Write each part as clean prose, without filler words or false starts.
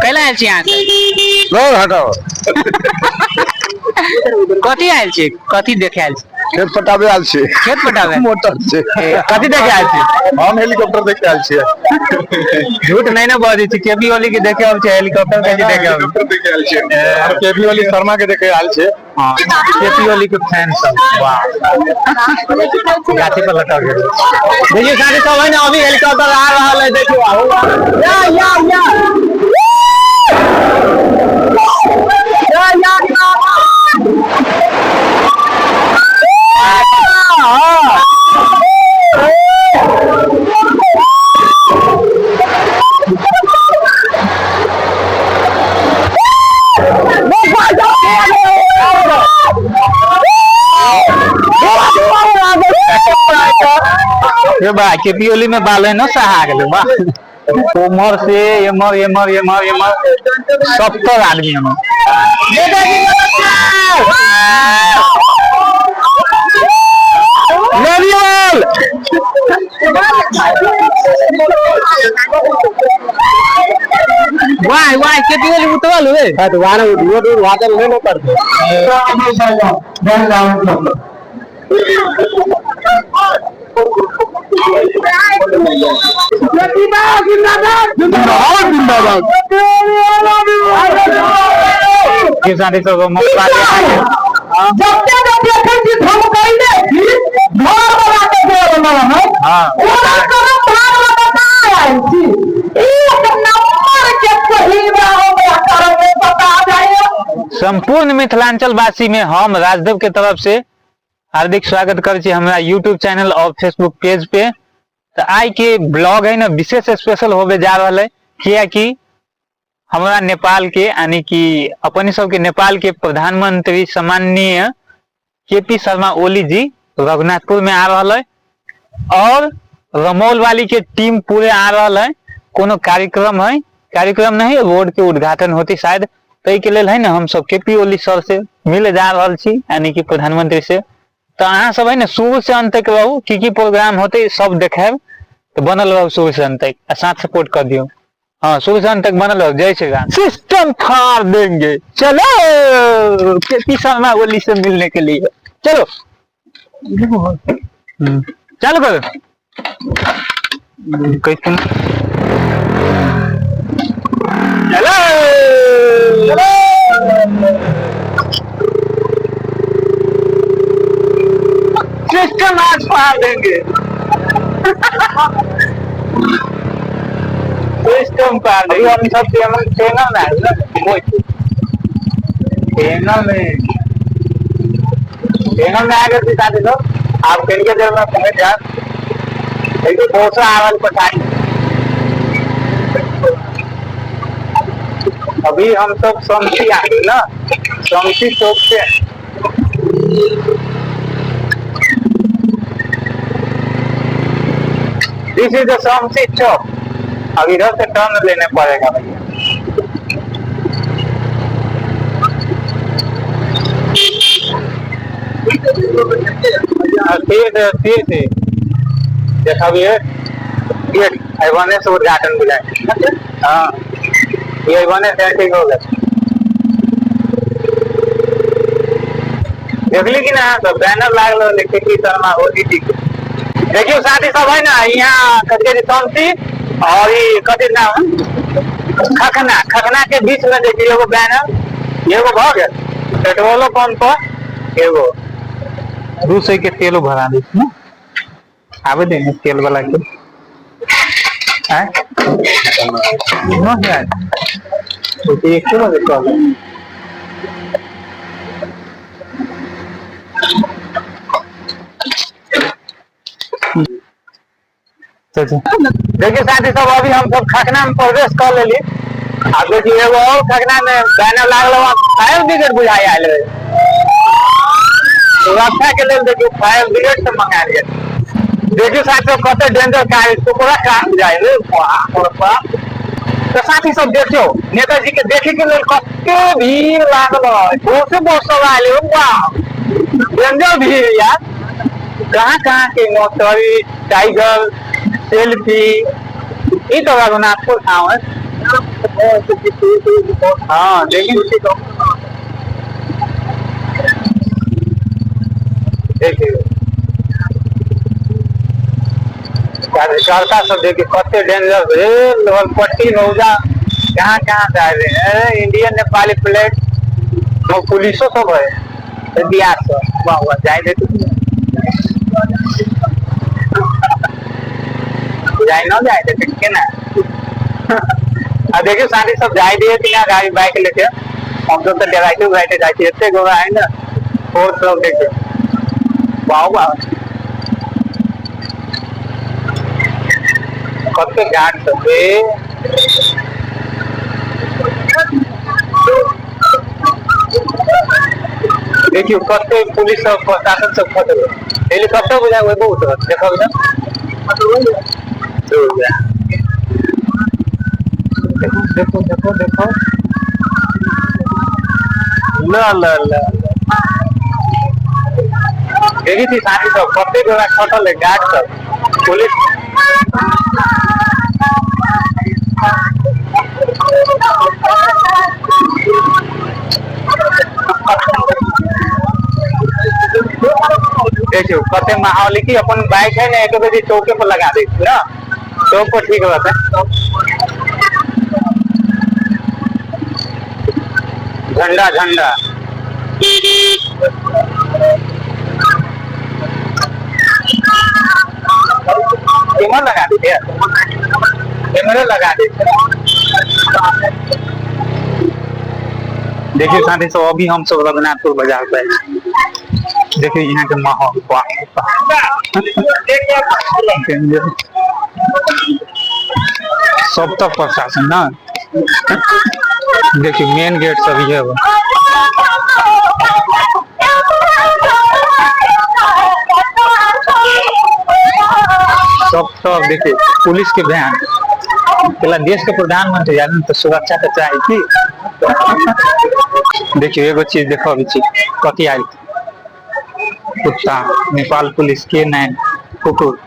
कैला आयल छी अहाँ सब? नहीं हटाओ। कथी आयल छी, कथी देखे आयल छी? खेत पटाबे आयल छी। खेत पटाबे? मोटर से। कथी देखे आयल छी? हम हेलीकॉप्टर देखे आयल छियै। झूठ नहीं ना बजै छी। केपी ओली के देखे आयल छी, हेलीकॉप्टर के देखे आयल छी? हेलीकॉप्टर देखे आयल छियै और केपी ओली शर्मा के देखे आयल छियै। हाँ, केपी ओली के फैन सब, वाह, गाछी पर लटक गेल। देखियो साथी सब, है ना, अभी हेलीकॉप्टर आ रहल है, देखियो। या या या या या या। ये बा केपी ओली में बाल है ना, सहा गेलै। वाह, उमर से एमर एमर एमर एमर 70 आदमी हम। नेताजी नमस्कार। Love you all. Why why KP Oli उतरल हुए? हाँ, तो वहाँ वो दूर वहाँ तक नहीं करते। जिंदाबाद जिंदाबाद। के साथी सब मौका। जब जब देखै छी धमकैले छी, घर बना के दे रहल है। ओना करम भाग में बता आयल छी, एक नंबर के सही हमरा करम में बता जाइए। संपूर्ण मिथिलांचल वासी में हम राजदेव के तरफ से हार्दिक स्वागत करै छी हमरा यूट्यूब चैनल और फेसबुक पेज पे। तो आइ के ब्लॉग है ना, विशेष स्पेशल होबे जा रहल है, कियाकि हमरा नेपाल के, यानी कि अपने सबके नेपाल के प्रधानमंत्री सम्माननीय के पी शर्मा ओली जी रघुनाथपुर में आ रहल है और रमौल वाली के टीम पूरे आ रहल है। कोनो कार्यक्रम है, कार्यक्रम नहीं, रोड के उद्घाटन होती शायद, ताहि के लेल है ना हम सब के पी ओली सर से मिले जा रहल छी, यानी कि प्रधानमंत्री से। तो अहाँ सब है ना शुरू से अंत तक रहू, की की प्रोग्राम होते सब देखायब, तो बनल रहू शुरू से अंत तक आ साथ सपोर्ट कर दियौ। हाँ, शुरू से अंत तक बनल रहो। जय श्री राम। सिस्टम फाड़ देंगे। चलो के पी शर्मा ओली से मिलने के लिए चलो। चालू करो। कैसे चलो, सिस्टम आज फाड़ देंगे, सिस्टम फाड़ देंगे। हम सब चैनल में आए ना, चैनल में आ गए साथी सब। आप कनिके देर में पहुंच जाए। देखिए बहुत सा आवल पठाई। अभी हम सब समसी आ गए ना, समसी चौक से। This is the Samsi चौक। अब इधर से टर्न लेने पड़ेगा भैया। ठीक है, ठीक है। देखा भी है गेट ऐवाने से उद्घाटन बुझाए। हाँ, ये ऐवाने से ठीक हो गया। देखली कि ना सब बैनर लागल रहले के पी शर्मा ओली जी के। देखियो साथी सब, है ना, यहाँ कथी कहै छै, समसी और ई कथी नाम, खखना, खखना के बीच में देखियो एगो बैनर, एगो भऽ गेल पेट्रोलो पंप पर, एगो 200 के तेलो भरा दै छी ने। आबे दे तेल वाला के। आँय? नहीं आए। तो एक बजे चल। देखिए साथी सब, अभी हम सब खखना में प्रवेश कर लेली। आ देखिए एगो और खखना में बैनर लागल, फायर ब्रिगेड बुझाई आयल रहे सुरक्षा के लेल। देखियो फायर ब्रिगेड से मंगायल गेल। देखियो साथी सब, कते डेंजर कार, टुकड़ा कार बुझाई रे, बाप रे बाप। तो साथी सब देखियो, नेताजी के देखे के लेल कते भीड़ लागल है, बहुत से बहुत सब आयल है। वाह, डेंजर भीड़ यार। कहाँ कहाँ के मोटर, टाइगर, सेल्फी। ई तो रघुनाथपुर गाँव है। हाँ देखिए, देखिए कार्यकर्ता सब देखिए कते डेंजर भेल पट्टी रौदा कहाँ कहाँ से आए हैं। इंडियन नेपाली प्लेट और पुलिसो सब है बिहार से। वाह वाह, जाए दे, जाए ना जाए दे केना। आ देखियो साथी सब जाए दिए कि ना गाड़ी बाइक लेके। हम सब तो डराइते उड़ाइते जाइ छी, एते गोरा है ना और सब। देखियो, वाह वाह, कते गार्ड सब ए। देखियो कते पुलिस सब प्रशासन सब खतल। हेलीकॉप्टर बुझाय ओहि बहुत रहत, देखब ना दूर जा। देखो देखो देखो देखो, ल ल ल, देखी थी साथी सब कते गोरा खटल है, गार्ड सब पुलिस। देखियो कते माहौल की। अपन बाइक है ना, एक बजे चौके पर लगा दै छी ना, चौक पर ठीक रहते। झंडा झंडा केमर लगा दे, कैमरा लगा दे। देखिए साथी सब, अभी हम सब रघुनाथपुर बाजार पे आए। देखिए यहाँ के माहौल, वाह वाह। सब तक प्रशासन ना। देखिए मेन गेट सब ये है। सब सब देखिए पुलिस के वैन। पहला देश के प्रधानमंत्री आदमी तो सुरक्षा के चाही की। देखियो एगो चीज देखो छी, कथी आयल? कुत्ता, नेपाल पुलिस के नाइन कुकुर।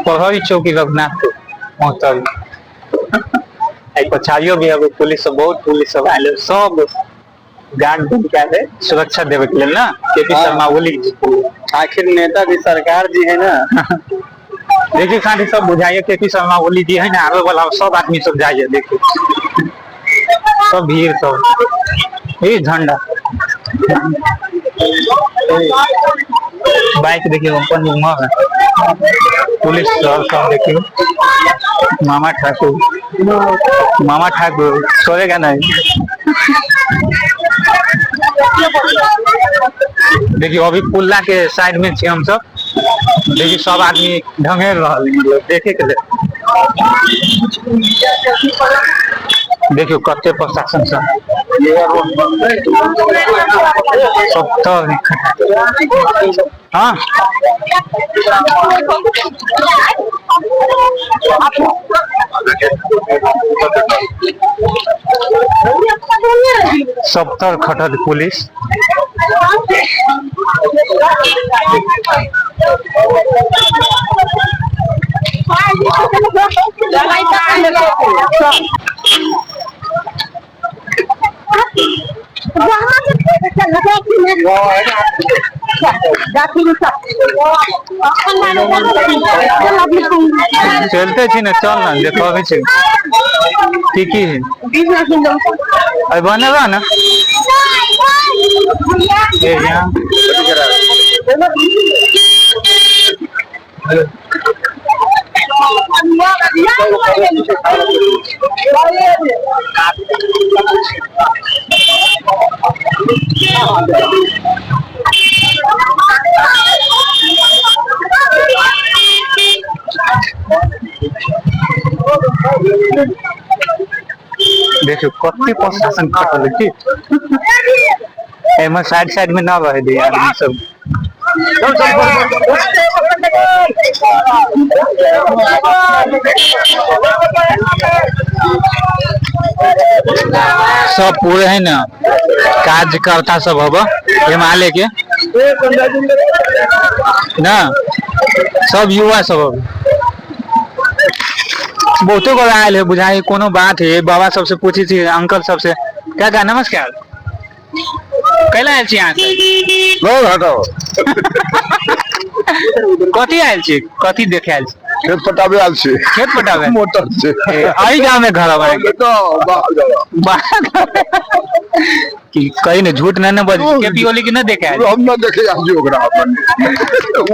प्रहरी चौकी रघुनाथपुर पहुंचल। आई पछाड़ियो भी एगो पुलिस सब, बहुत पुलिस सब आयल, सब गार्ड बन के आयल सुरक्षा देवे के लेल ना केपी शर्मा ओली जी के। आखिर नेता भी सरकार जी है ना। देखिए साथी सब, बुझाइए केपी शर्मा ओली जी है ना आवे वाला, सब आदमी सब जाइए। देखिए सब भीड़ सब, ये झंडा बाइक देखिए अपन उमर है। पुलिस सब सब देखिए। मामा ठाकुर, मामा ठाकुर छोड़ेगा नहीं। देखिए अभी पुल्ला के साइड में छी हम सब। देखिए सब आदमी ढंगेर रहल है, मतलब देखे के लेल। देखियो कते प्रशासन सब सब तर। हाँ, सब तर खटल पुलिस। चलते छी ने, चल ना, देखबै छी की की है। अरे बनेगा ना ए यहाँ। देखियो कते प्रशासन खटल है की एमे साइड साइड में ना रहे दे आदमी सब। सब पूरे है ना कार्यकर्ता सब हब एमाले के ना, सब युवा सब हब। बहुते गोरा आयल है बुझाई कोनो बात है बाबा सबसे पूछी छी अंकल सबसे काका नमस्कार कैला आयल छी अहाँ सब? बहुत हटाओ कथी आयल छी कथी देखे आयल छी खेत पटाबे आयल छी खेत पटाबे मोटर से एहि गाँव में घर हमारे तो बाहर जाओ कि कहीं ने झूठ न न बज केपी ओली के न देखे आयल हम न देखे आयल छी ओकरा अपन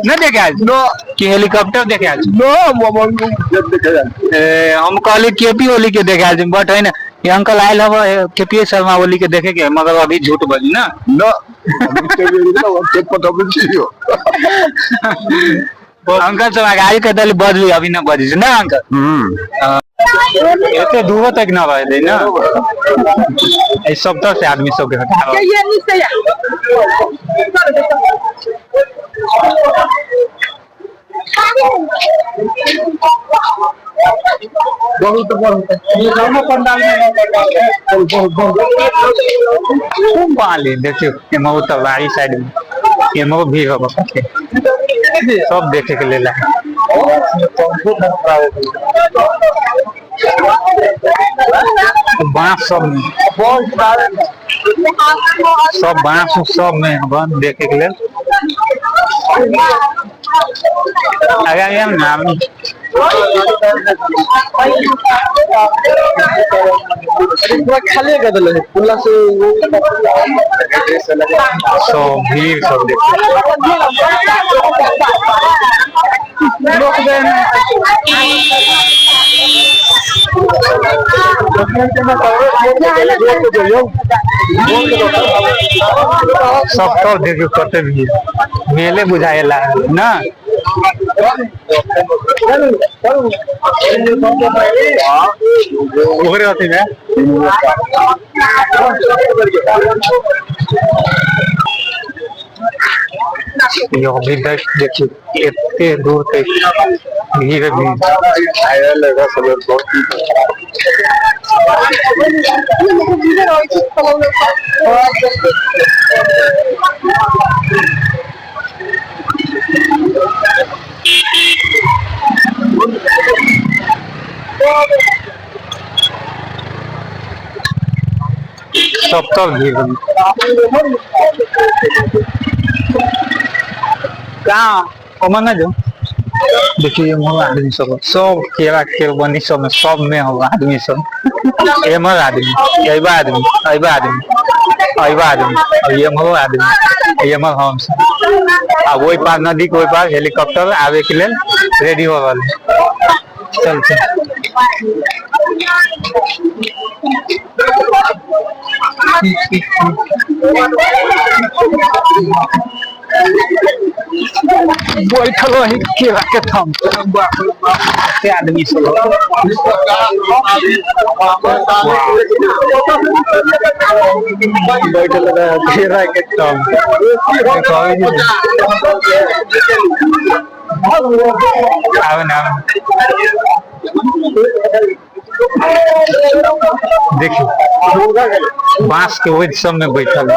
न देखे आयल छी? न कि हेलीकॉप्टर देखे आयल छी? न हम खेत देखे आयल छी। ए, हम कहली केपी ओली के देखे आयल छी बट है ना ये अंकल आयल हव केपी शर्मा ओली के देखे के मगर अभी झूठ बजी ना न हम खेत पटाबे छी अंकल सब आगाड़ी के दल बजली अभी न बजी ना अंकल एते दूरो तक न रहे ना ए सब तरफ से आदमी सब के हटा ये नीचे या बहुत बहुत पंडाल में बहुत बहुत खूब बाले देखियो एमो तबारी साइड में एमो भी हो सब देखे के लेल है बांस सब में सब बांस उस सब में हवन देखे के लेल आगे हम नाम खाली कर दिले पुला से सब भीड़ सब देखे सब तो देखियो कते भीड़ मेले बुझाए लागल ना ओकरे अथी में यो अभी देख देखियो एते दूर तक भीड़ है भीड़ सब तरफ भीड़ है। कहाँ ओमन ना जो देखिए एमहर आदमी सब सब केरा के बनी सब में सब में हो आदमी सब एमहर आदमी अइबा आदमी अइबा आदमी अइबा आदमी और एमहरो आदमी एमहर हम सब आ ओहि पार नदी के ओहि पार हेलीकॉप्टर आवे के लेल रेडी हो रहल है चल चल बैठल रही केरा के थम से आदमी सब बैठल रहे केरा के थम आवे ना आवे देखियो बांस के ओहि सब में बैठल है।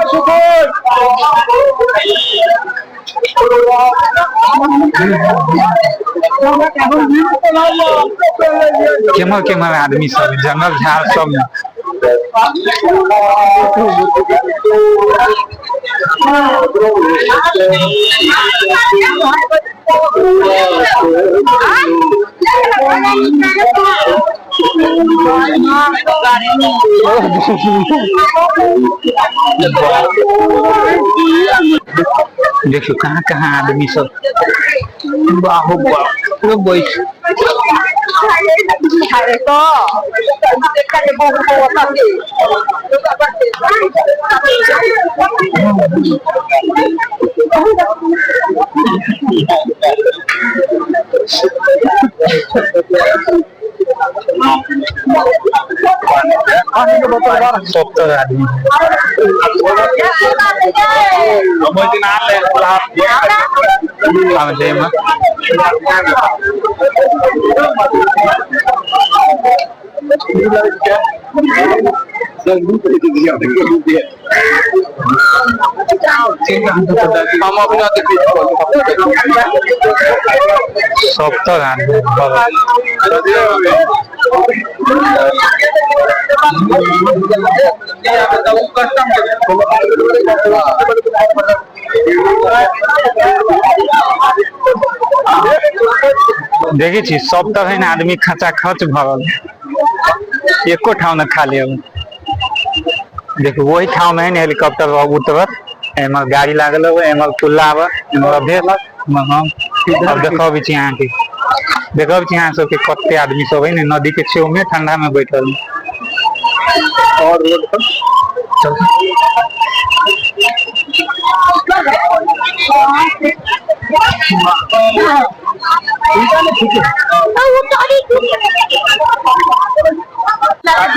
केम्हर केम्हर आदमी सब जंगल झाड़ सब में देखियो कहाँ कहाँ आदमी सब बाहो बाप लोग बैठ सब तरह आदमी आवे छै एमे। हम अपना सब तरह आदमी। देखै छी सब तरह ने आदमी खचा खच भरल, एको ठाव न खाली। अब देखू वही ठाव में है ने हेलीकॉप्टर उतरत। एम्हर गाड़ी लागल है, एम्हर पुल्ला आब, एम्हर अभेल, एम्हर हम। अब देखब छी अहाँके, देखब छी अहाँ सबके कते आदमी सब है ने नदी के छेव में ठंडा में बैठल। और रोड पर चल।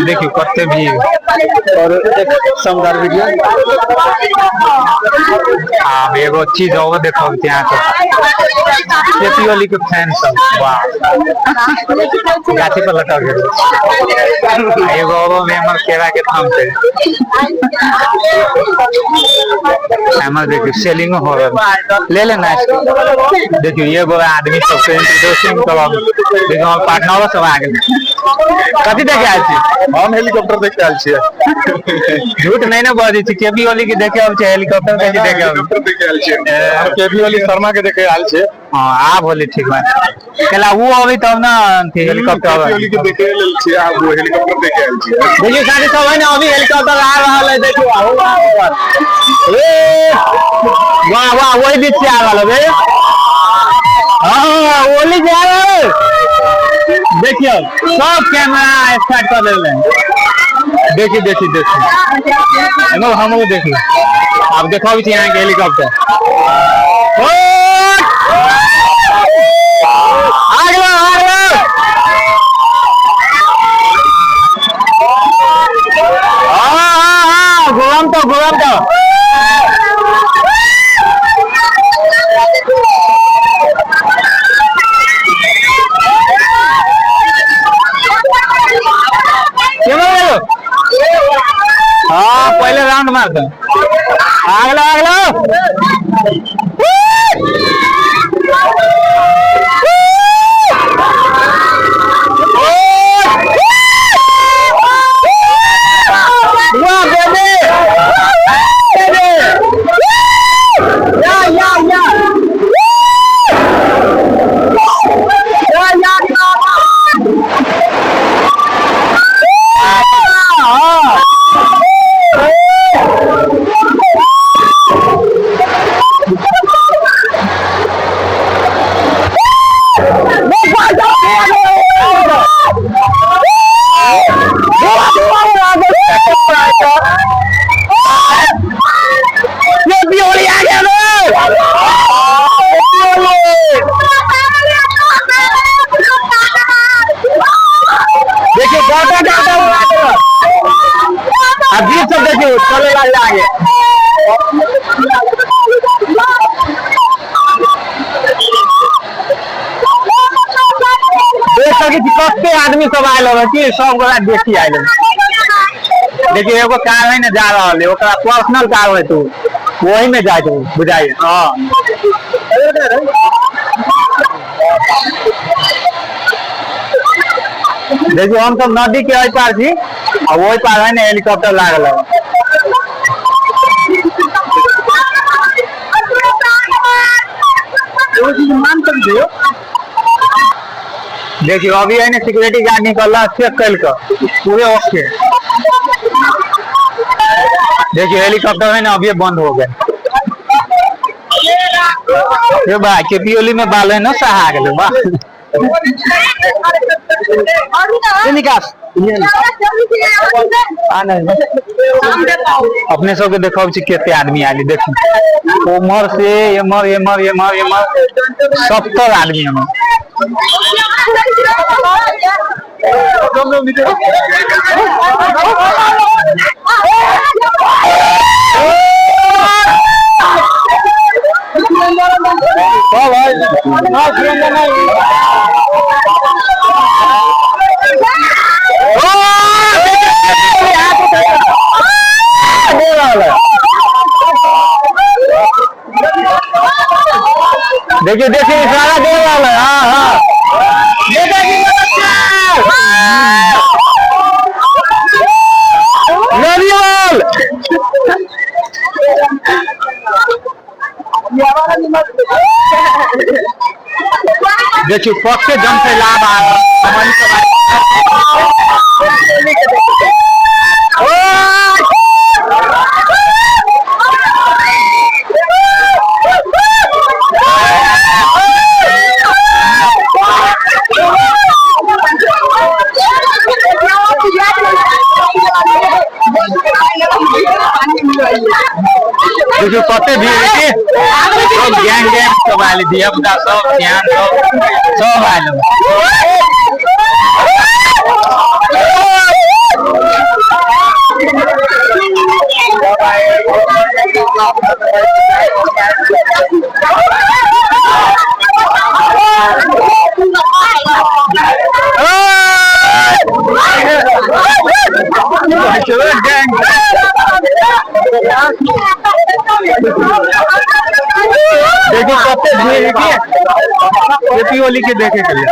देखियो कते भीड़। और एक शानदार वीडियो। आब एगो चीज और देखब छी अहाँ सब, केपी ओली के फैन सब, वाह, गाछी पर लटक गेल। आ एगो और में हमर केरा के थाम पे हमर देखियो सेलिंग हो रहल, ले लेना। देखियो एगो आदमी सबके इंट्रोड्यूसिंग करब। देखियो हमर पार्टनरो सब आ गेल। कथी देखे आयल छी? हम हेलीकॉप्टर देख के आयल छियै। झूठ नहीं ने बजै छी? केपी ओली के देखे आबै छै, हेलीकॉप्टर के देखे आबै? हेलीकॉप्टर देख के आयल छियै और केपी ओली शर्मा के देखे आयल छियै। हाँ, आब होली ठीक बात केला वो अबै तब ना अथी हेलीकॉप्टर केपी ओली के देखे लेल छियै, आब वो हेलीकॉप्टर देखे आयल छियै। देखियो साथी सब है ना, अभी हेलीकॉप्टर आ रहल है। देखियो आउ, आ रहल। ए वाह वाह, वही बीच से आ रहल है बे। हाँ, ओली जा रहल है। देखियो सब कैमरा स्टार्ट कर देले। देखिए देखिए देखिए, एनो हमरो देखिए। आब देखो छी अहाँके हेलीकॉप्टर। ओ आ गेलो, आ गेलो। हाँ हाँ हाँ, घुरम तो, घुरम तो। केमहर गेलो? हाँ, पहले राउंड मार दो। अगला अगला। वाह बेबी बेबी, या या या या या। हाँ। केपी ओली आ गया रे। देखिए गाता गाता उड़ा दे। अब ये सब देखिए चले लग आगे। देख सकै छी कते आदमी सब आयल हवे की, सब गोरा देखी आयल हवे। देखिए एगो कार है ने जा रहल है, ओकरा पर्सनल कार है, तू वही में जाए तू बुझाइए। हाँ, देखियो हम सब नदी के एहि पार छी आ ओहि पार है ने हेलीकॉप्टर लागल है। देखियो अभी है ने सिक्योरिटी गार्ड निकलला, चेक कल के पूरे ओके। देखियो हेलीकॉप्टर है ना अभी बंद हो गए। ये बा केपी ओली में बाल है ना सहा गेलै, वाह। निकास अपने सबके देखब छी कते आदमी आयल। देखू उम्हर से एम्हर एम्हर एम्हर एम्हर 70 आदमी हमें। देखिए देखिए, इशारा दे रहा है। हाँ हाँ, नेताजी नमस्कार। देखियो कते जन सैलाब आ हमनी सब देखियो कते भीड़ है के सब गैंग गैंग सब आयल धिया पुता सब ध्यान सब सब आयल गैंग देखो कते भीड़ है के जेपी ओली के देखे के लिए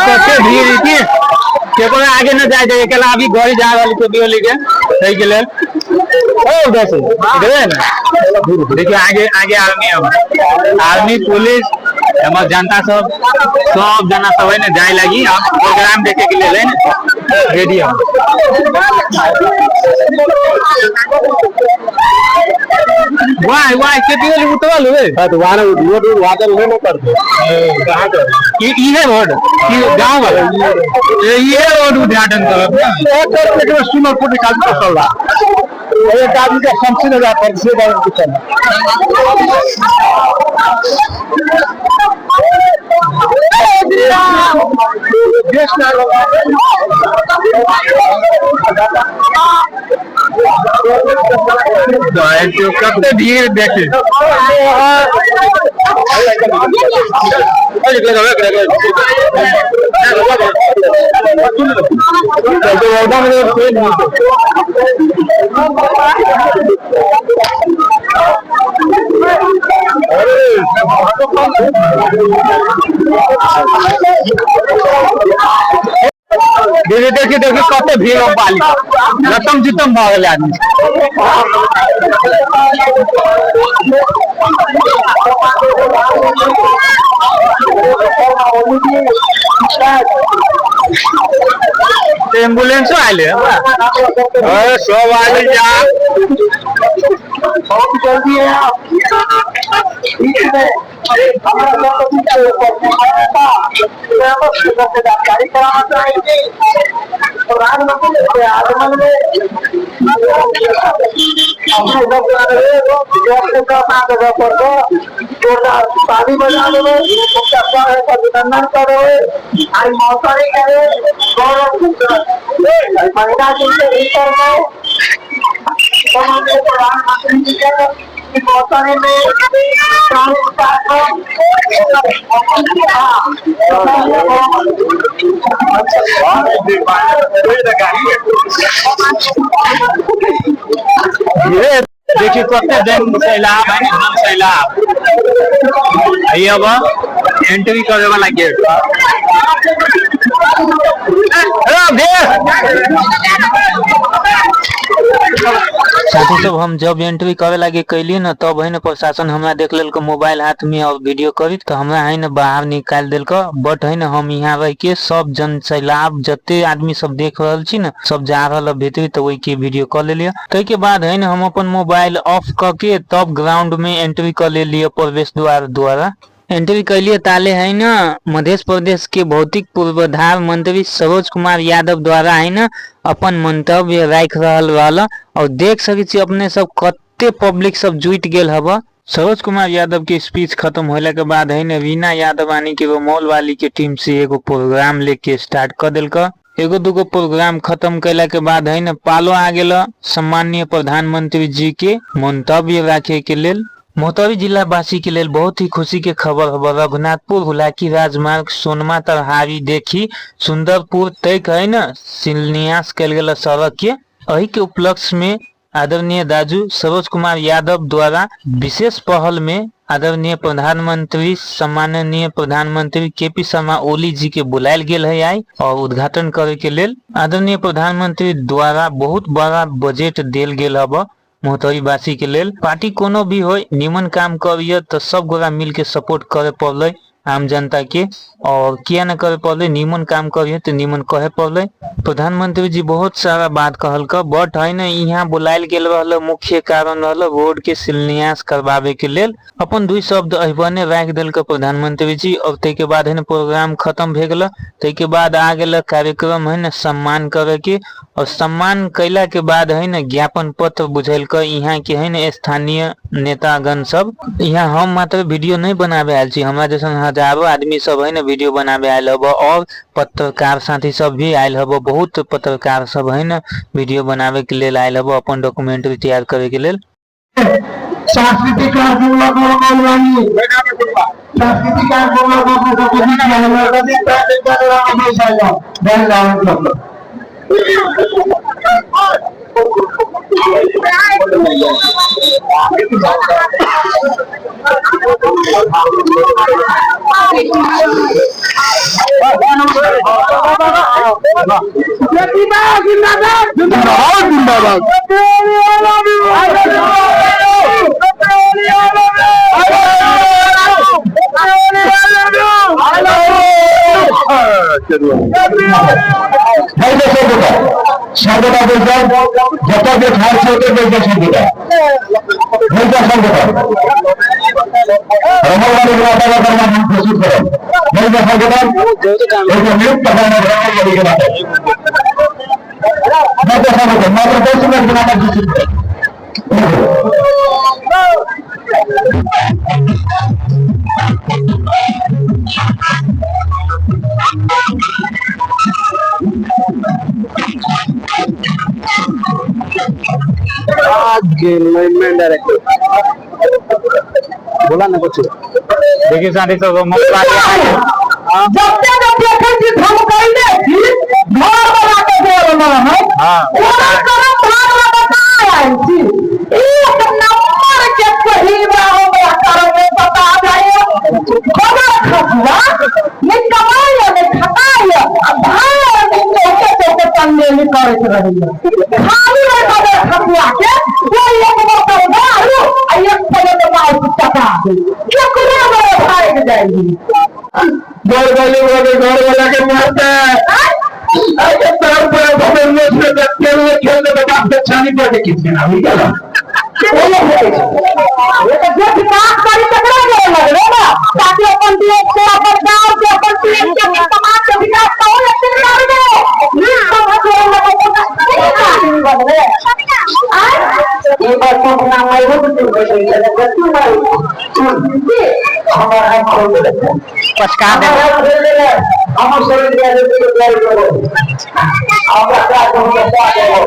कते भीड़ है के केकरो आगे न जाए दे अकेला अभी घर जा रहल जेपी ओली के सही के लेल ओ उधर से इधर है ना देखिए आगे आगे आर्मी अब आर्मी पुलिस हमर जनता सब सब जना सब है ना जाए लगी अब प्रोग्राम देखे के लिए है ना रेडी हम। वाह वाह केपी ओली उतरल हुए। हाँ, तो वहाँ रोड रोड वहाँ तक नहीं करते। कहाँ कर ई है रोड ई गांव वाला ये रोड उद्घाटन करब ना। एक कर लेकिन सुनरपुर निकाल के चल रहा एक आदमी का समसी न जाता से बार को चल। देश ना तो कते भीड़ देखे। दीदी देखिए देखिए कते भीड़ हो पाली लतम जितम भऽ गेलै आदमी। एम्बुलेंसो आयल है। अरे सब आयल जा बहुत जल्दी है आप जानकारी कराना चाहेंगे प्रधानमंत्री के आगमन में जगह पर जोरदार ताली बजा देवे, उनका स्वागत अभिनंदन करे आई मौसरी करे गौरव महिला जी के भीतर में प्रधानमंत्री जी के मौसरी में देखिए कते जन सैलाब है जन सैलाब। ये अब एंट्री करे वाला गेट। साथी सब हम जब एंट्री करे लागे कैली न तब है न प्रशासन हमरा देख लेल मोबाइल हाथ में और वीडियो करी तो हमरा है न बाहर निकाल देलक। बट है न हम यहाँ रह के सब जन सैलाब जते आदमी सब देख रहल छी न सब जा रहल भीतरी तो वही के वीडियो कर लेलिए। तै के बाद है न हम अपन मोबाइल ऑफ करके तब ग्राउंड में एंट्री कर लेलिए प्रवेश द्वार द्वारा। एंट्री कैलिए ताले है न मध्य प्रदेश के भौतिक पूर्वाधार मंत्री सरोज कुमार यादव द्वारा है न अपन मंतव्य राख रहल रहल और देख सकै छी अपने सब कते पब्लिक सब जुटि गेल हब। सरोज कुमार यादव के स्पीच खत्म होला के बाद है न रीना यादव यानी कि मॉल वाली के टीम से एगो प्रोग्राम लेके स्टार्ट कर देलक। एगो दूगो प्रोग्राम खत्म कैला के बाद है न पालो आ गेल सम्माननीय प्रधानमंत्री जी के मंतव्य राखे के लेल। मोहतरी जिलावासी के लेल बहुत ही खुशी के खबर हब। रघुनाथपुर हुलाकी राजमार्ग सोनमा तरहारी देखी सुंदरपुर तक है न शिलान्यास कल गेल सड़क के। एही के उपलक्ष्य में आदरणीय दाजू सरोज कुमार यादव द्वारा विशेष पहल में आदरणीय प्रधानमंत्री सम्माननीय प्रधानमंत्री के पी शर्मा ओली जी के बुलायल गेल है आई और उद्घाटन करे के लेल। आदरणीय प्रधानमंत्री द्वारा बहुत बड़ा बजट देल गेल हब महोत्तरी वासी के लेल। पार्टी कोनो भी होय, निमन काम करिए तो सब गोरा मिल के सपोर्ट करे पड़ले आम जनता के, और किया न करे पड़ले, निमन काम करिए तो निमन कहे पड़ले। प्रधानमंत्री जी बहुत सारा बात कहलक, बट है न यहाँ बुलायल गेल रहल मुख्य कारण रहल रोड के शिलान्यास करवावे के लेल। अपन दुई शब्द अहिबने राखि देलक प्रधानमंत्री जी, और ताहि के बाद है न प्रोग्राम खत्म भए गेल। ताहि के बाद आ गेल कार्यक्रम है न सम्मान करे के, और सम्मान कैला के बाद है न ज्ञापन पत्र बुझेलक यहाँ के है न स्थानीय नेतागण सब। यहाँ हम मात्र वीडियो नहीं बनावे आयल छी, हमरा जैसन हजारों आदमी सब है न वीडियो बनावे आयल हब, और पत्रकार साथी सब भी आयल हब, बहुत पत्रकार सब है न वीडियो बनावे के लेल आयल हब, अपन डॉक्यूमेंट्री तैयार करे के लेल। सांस्कृतिक कार्यक्रम सांस्कृतिक कार्यक्रम जिंदाबाद जिंदाबाद। সর্বদা বলবেন যত যে খাচ্ছে ওকে বলবেন সর্বদা বলবেন সর্বদা রমণবাড়ি নাম প্রস্তুত করেন বলবেন সর্বদা নিযুক্ত রমণবাড়িকে মাত্র মাত্র 10 মিনিট নাটক প্রস্তুত করেন। बोला ना कुछ। देखिए साथी सब मौका जब तक देखै छी धमकैले छी घर बना के दे रहल है। ओना करम भाग ला बता आयल छी, एक नंबर के सही बा हमरा करम में बता जाए। खबर खसुआ ने कमाई ने खटाई आ भाई ने चौके चौके तंगेली करैत रहैया। खाली रे खबर खसुआ के वो एक बोतल दारू आ एक प्लेट माउस चटा दे, केकरो बड़े भाग जाएगी। घर वाले वाले घर वाला के मारता है अरे तार पर भवन में से खेलने खेलने के बाद छानी पर के किसी ना निकला। जे विकास करी तकरा जोड़ लगले ना, ताकि अपन देश के अपन गांव के अपन देश के अपन समाज के विकास तो हो लगते ना रे। नीक सब जोड़ लगो तो नहीं आदमी बनले। ये बात तो ना मैं वो तो हमारा हाथ खोल दे पचका दे हमर शरीर के तैयारी करो हमरा क्या करो क्या करो।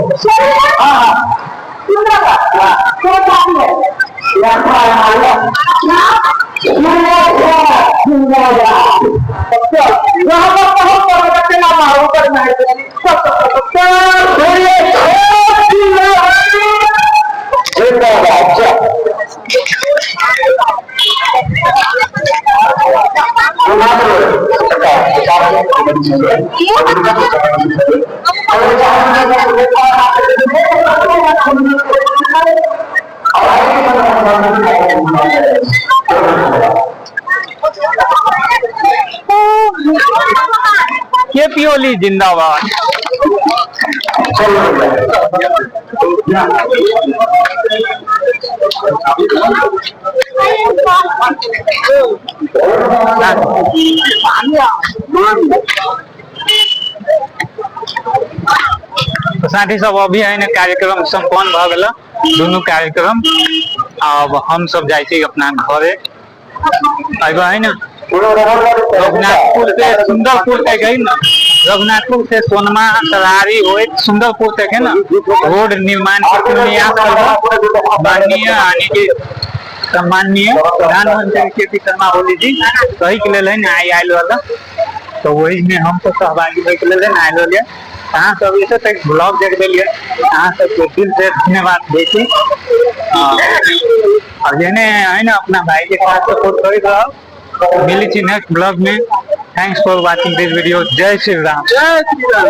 हां के पी ओली जिंदाबाद। तो साथी सब अभी है ना कार्यक्रम संपन्न भ गेल दुनू कार्यक्रम। अब हम सब जाइ छी अपना घरे। अब है ना रघुनाथपुर से सुंदरपुर तक है ना, रघुनाथपुर से सोनमा सरारी होइत सुंदरपुर तक है ना रोड निर्माण के शिलान्यास माननीय यानी कि सम्माननीय प्रधानमंत्री के पी शर्मा ओली जी सही के लेल है ना आई आयल वाला, तो वही में हम सब सहभागी होय के लेल है ना आयल वाले। अहाँ सब एतऽ तक ब्लॉग देख देलियै, अहाँ सबके दिल से धन्यवाद दै छी। और जेने है ना अपना भाई के साथ सपोर्ट करैत रहब। मिलै छी नेक्स्ट ब्लॉग में। Thanks for watching this video. जय श्री राम। जय श्री राम।